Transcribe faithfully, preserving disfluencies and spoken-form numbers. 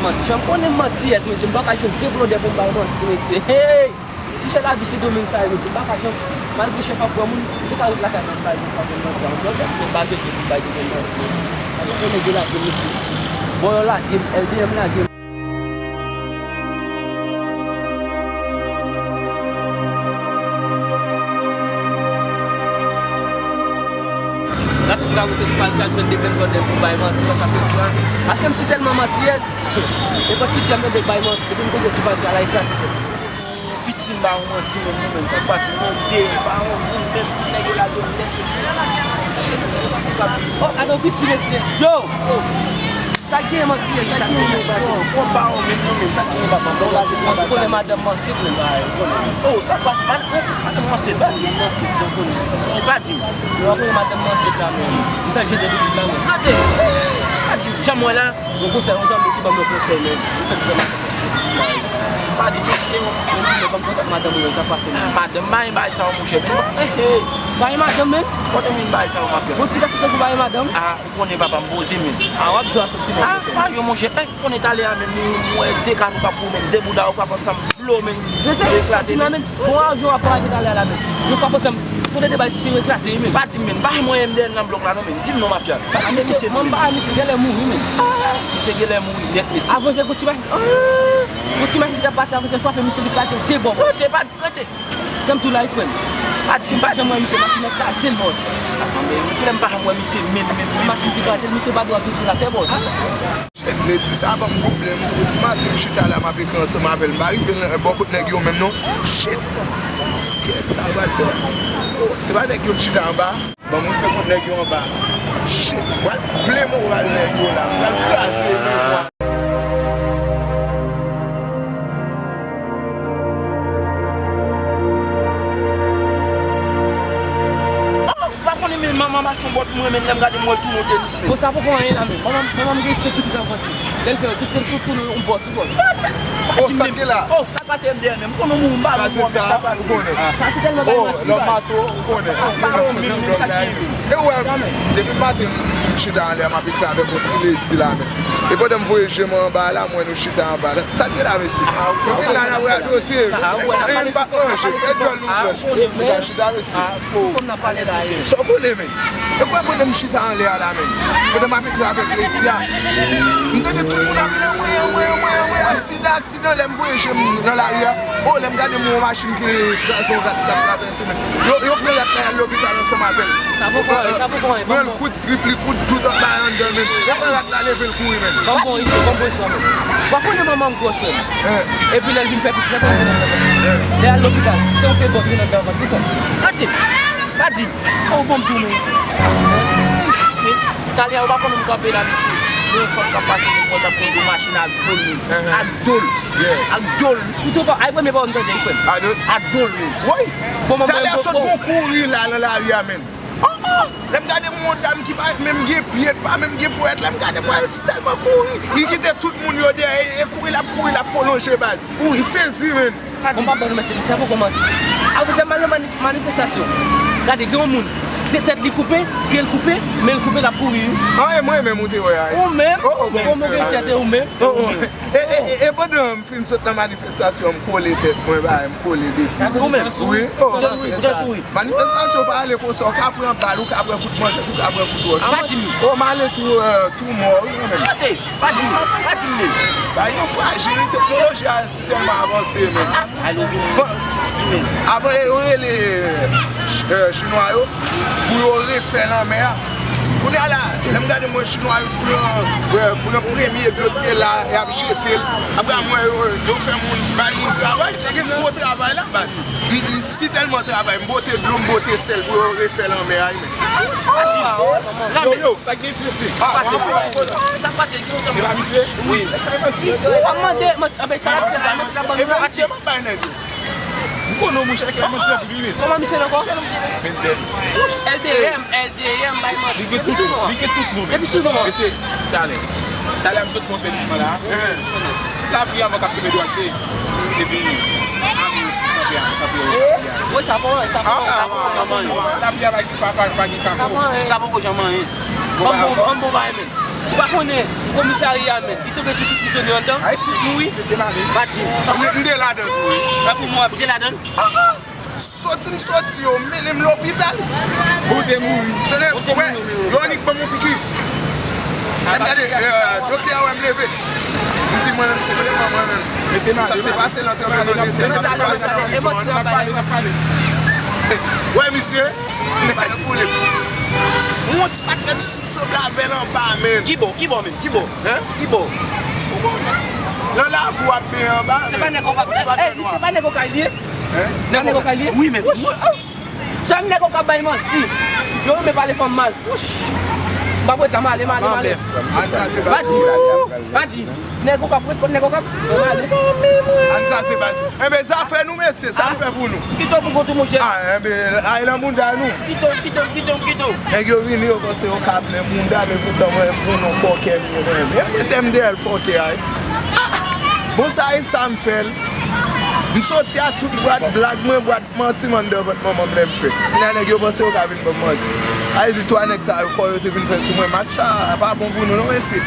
Manti, chè, m konnen m manti, yès, mesye, m pa ka jwenn de blòdè pou m bay manti, mesye. Hey! Ti chè, lavi se domèn sa yo, mesye, m pa ka jwenn, malgre chèf ap pran moun, m te ka ret lakay mwen, m bay moun pa vin manti, yon blòdè, men m pa jwenn de pou m bay domèn manti, mesye. Sa yo konnen de lage m, mesye. Bò yo lage m, L D M lage m. Ras pou ka moute sou pal kat, jwenn de grenn blòdè pou bay manti nan sa peti la. Paske m si tèlman mantiyès, nenpòt piti a m tande bay manti, depi m tonbe sou pal kat la, li kraze tèt. Piti m ba ou manti menm, non, menm, sa k pase, m nan de, m pa anvi menm, tout nèg yo lage m nèt, shit, oh, adan piti, mesye, yo! Sa k genyen, manti, sa k genyen, pase. Ou pa wè menm, non, menm, sa k genyen, papa, bon, la, ou konnen madanm m ansent, menm. Oh, sa k pase, madanm, madanm ansent, pa di m, ansent, ou konnen. Pa di m. Ou konnen madanm m ansent la, menm. M t al jete pitit la, menm. Gade! Pa di m, jan m wè la. Yon konsèy, yon zanmi ki ban m yon konsèy, menm. Li fè m fè madanm ansent. Pa di, mesye, yon, yon zanmi ban m kontak madanm ou, menm, sa k pase, menm. Madanm, pa gen bagay sa yo, monchè, menm. Eh, eh. Pa gen madanm, menm? Kote m vin bagay sa yo, m ap fè? Yon ti gason tankou pa gen madanm? Ah. Ou konnen papa m poze menm. Ah, w ap jwe a sòti nan. Ah, pa yo, monchè. Hey, ou konnen talè a menm, nou, m wè de kat ou p ap pou menm, de bouda ou p ap ansanm, blo menm. Rete sòti nan menm. Bon, a jwe w ap pale talè a la menm. Yo p ap ansanm. Kote de bal ti yo eklate menm. Pa di m menm, pa mwen menm dèyè nan blòk la non menm. Di m non mafya. Ah, misye, mwen m pa misye genlè mouri menm. Ah, misye genlè mouri nèt, mesye. Avanse kou ti machin. Ah, kou ti machin ki t ap pase, avanse l frape misye, li eklate de bò. Rete, pa di, rete. Janm tou la wi frè m. Pa di m, pa janm wè misye, machin nan kraze l bòs. Sa sanble wi. Kilè m pa janm wè misye menm, menm, menm. Machin ki kraze l, misye pa dwe ap viv sou latè bòs. Shit, Leti sa ban m pwoblèm. Maten m chita la, m ap ekri ansanm avè l. M pa rive nan bò kot nèg yo menm non. Shit. Kèt, sa m pral fè? Oh, se pa nèg yo t chita anba? Ban m rive kot nèg yo anba. Shit, m pral ple moral nèg yo la. M pral kraze men. Oh, ou pa konnen men manman m achte yon bòt pou mwen, men lè m gade m wè l tou monte lis men. Bon, sa poko anyen la men. Manman m, manman m gen se pitit anfan. Lè l fè yo tout se sou tou yon bòt, yon bòt. Oh, sa k gen la? Oh, sa k pase m dèyè men. M konnen moun m pa moun sa k pase. Ou konnen. Sa se tèlman bagay manti. Lòm mato, ou konnen. Ou pa wè menm, menm sa k gen. E ou wè, depi maten m chita anlè a, m ap ekri avèk yon ti Leti la men. E pandan m voye je m anba la, m wè nou chita anba la. Sa k gen la, mesye? Epi la, n ap radote. Epi m pa manje. Fè djòl nou blanch. Epi sa chita, mesye. Sa w konnen, men. E kwè pandan m chita anlè a la, men. Pandan m ap ekri avèk Leti a, m tande tout moun ap rele, anmwe, anmwe, anmwe, anmwe, aksidan, aksidan, lè m voye je m nan lari a. Oh, lè m gade m wè yon machin ki kraze yon rat k ap travèse, men. Yo, yo pran rat la, y al lopital ansanm avè l. Sa poko anyen, sa poko anyen. Pran l kout trip, li kout tout bagay anndan, men. Yo pran rat la, leve l kouri, men. Ban m bon istwa, ban m bon istwa, men. Ou pa konnen manman m gwòs, men. Epi lè l vin fè pitit, sa konn vin anndan vant. Lè l al lopital, se yon pye bòt vin anndan vant li fè. Gade, pa di m. Oh, bon, m tounen. Talè a, ou pa konnen m kanpe la, mesye. Gen yon fanm k ap pase, m wè l t ap konn yon machin ak dòl, men. Ak dòl. Ak dòl. Ou tou pa, ay premye pawòl m tande, wi, frè m. Ak dòl? Ak dòl, men. Woy! Bon, talè a sot gon kouri la nan lari a, men. Oh, oh! Lè m gade m wè yon dam ki pa menm gen pye, pa menm gen ponyèt, lè m gade m wè si tèlman kouri, li kite tout moun yo dèyè, e, e kouri l ap kouri, l ap pwolonje baz. Ou, m sezi, men. Bon, m pa ban nou mesye, misye poko manti. Avan se m al nan mani-, manifestasyon. Gade, gen yon moun, de tèt li koupe, pye l koupe, men l koupe, l ap kouri, wi. Ah, e mwen menm ou te wè a? Ou menm? Oh, oh, bon, bon, gen tèt, e ou menm? Oh, oh. E, e, e, e pandan m fin sot nan manifestasyon, m kole tèt mwen, ba, m kole de di. Ou menm? Wi, oh, manifestasyon. Manifestasyon pa ale konsa, ou ka pran bal, ou ka pran kout manchèt, ou ka pran kout wòch. Pa di m. Oh, m ale tou, euh, tou mò, wi, mwen menm. Gade, pa di m, pa di m menm. Ba yo frajilite, teknoloji a si tèlman avanse, men. Bon, apre yo rele, euh, chinwa yo, pou yo refè lanmè a. Kounye a la, lè m gade mwen chinwa yo pran, euh, pran premye dlo k te la, y ap jete l. Apre a m wè yo, yo fè moun, bay moun travay, se gwo travay la, baz. M, m, si tèlman travay, m bote dlo, m bote sèl pou yo refè lanmè a, men. Yo, yo, sa gen ti mesye. Sa pase, sa pase, ki kontan. E pa misye? Wi. Ap mande, mande, anben, sa ap fè la, mande la ban nou. E pa misye, m ap bay nèg yo. M konnen w, monchè, kè manti ap vini. Kòman misye nan kò? L D M. L D M, L D M, bay manti. Li gen tout non, li gen tout non. Epi sou non. Mesye, talè. Talè a m sot fè yon fè douchman la. Lapli a mwen k ap tonbe dwat li. Epi, ami, kanpe a, kanpe a. Wi, sa bon, sa bon, sa bon, sa bon. Lapli a pa, pa, pa, pa gen kapo. Sa bon, sa bon, janm anyen. Bon, bon, bon, bon, bon, bon, bon. Ou pa konnen komisarya a menm, li tonbe sou tout prizonye anndan, tout mouri. Pa di m. M te ladan tou wi. Apre mwen ap. Ou te ladan? Soti m soti yo mennen m lopital. Ou te mouri. Tande, wè, yo annik ban m yon piki. Lè m gade, doktè a wè m leve. M di mwen menm se vrèman mwen menm. Sa k te pase nan tranblemanntè, sa k te pase nan prizon an. Wè misye, nèg boule. Yon ti patnè ki sanble avè l anba menm. Kibò, kibò menm, kibò, hein, kibò. Nan lakou ap benyen anba menm. Se pa nèg okay li ye? Nèg okay li ye? Wi menm. Sa nèg okay ap bay manti. Yo renmen pale fanm mal. Wouch. M pa pweta, m ale, m ale, m ale. Madi, madi. Nèg okay ap ret kont nèg okay. M ale. Ann kraze baz. Enben zafè nou mesye, sa n fè pou nou? Kite w pou kont ou monchè. Ah enben ay nan bounda nou. Kite w, kite w, kite w, kite w. Nèg yo vini yo panse yo ka plen bounda men poutan mwen pou nou fòkè m ye mwen. E mwen tèm dèyè l fòkè a. Bon sa e sa m fè l. M soti a tout bwat blag mwen, bwat manti m anndan vant manman m lè m fèt. Kounye a nèg yo panse yo ka vin ban m manti. Sa vle di twa nèg sa yo kò yo te vin fè sou mwen. Match sa pa bon pou nou non mesye.